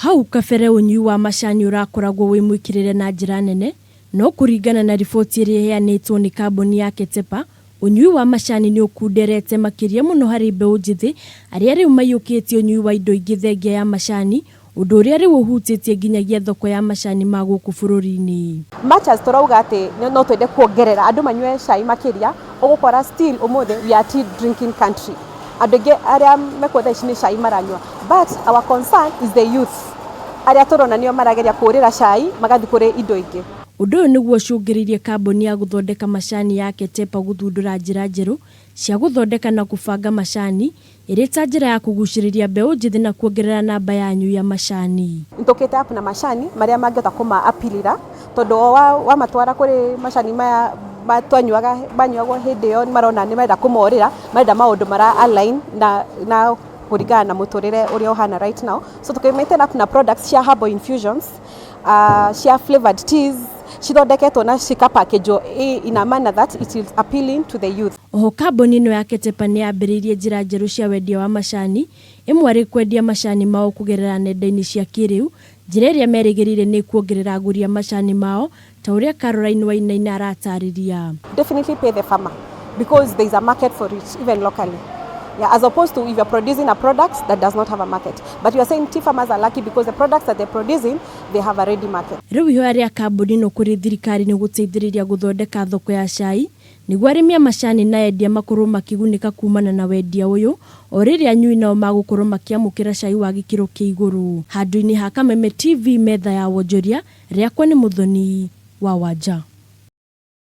Hau kabere ũnyui wa macani ũrakoragwo wĩ mwĩkĩrĩre na njĩra nene, no kũringana na riboti ĩrĩa ĩheanĩtwo nĩ kambuni ya Ketepa, ũnyui wa macani nĩ ũkunderete makĩria mũno harĩ mbeũ njĩthĩ arĩa rĩu maiyũkĩtie ũnyui wa indo ingĩ thengia ya macani, ũndũ ũrĩa rĩu ũhutĩtie nginyagia thoko ya macani ma gũkũ bũrũri-inĩ. Much as tũrauga atĩ no twende kuongerera andũ manyue cai makĩria, ũgũkora still ũmũthĩ we are tea drinking country. Andũ aingĩ arĩa mekuo thaa ici nĩ cai maranyua, but our concern is the youth arĩa tũrona nĩo marageria kũrĩra cai magathiĩ kũrĩ indo ingĩ. Ũndũ ũyũ nĩguo ũcũngĩrĩirie kambuni ya gũthondeka macani ya Ketepa gũthundũra njĩra njerũ cia gũthondeka na kũbanga macani ĩrĩ ta njĩra ya kũgucĩrĩria mbeũ njĩthĩ na kuongerera namba ya anyui a macani. Nĩtũkĩte up na macani marĩa mangĩhota kũma appeal-ĩra tondũ o wamatwara kũrĩ macani maya twanyuaga manyuagwo hĩndĩ ĩyo marona nĩ marenda kũmorĩra, marenda maũndũ mara align na kũringana na mũtũrĩre ũrĩa ũhana right now. So tũkĩmĩte up na products cia herbal infusions, cia flavored teas cithondeketwo na cika package-wo in a manner that it is appealing to the youth. Oho kambuni ĩno ya Ketepa nĩ yambĩrĩirie njĩra njerũ cia wendia wa macani, ĩmwe arĩ kwendia macani mao kũgerera nenda-inĩ cia kĩrĩu, njĩra ĩrĩa merĩgĩrĩire nĩ ĩkuongerera agũri a macani mao ta ũrĩa Caroline Wainaina aratarĩria. Definitely pay the farmer because there is a market for it even locally. Yeah, as opposed to if you're producing a product that does not have a market. But you are saying tea farmers are lucky because the products that they're producing, they have a ready market. Rĩu ihoya rĩa kambuni ĩno kũrĩ thirikari nĩ gũteithĩrĩria gũthondeka thoko ya cai nĩguo arĩmi a macani na endia makorwo makĩgunĩka kumana na wendia ũyũ o rĩrĩa anyui nao magũkorwo makĩamũkĩra cai wa gĩkĩro kĩa igũrũ. Handũ-inĩ ha Kameme TV metha ya wonjoria, rĩakwa nĩ Mũthoni wa Wanja.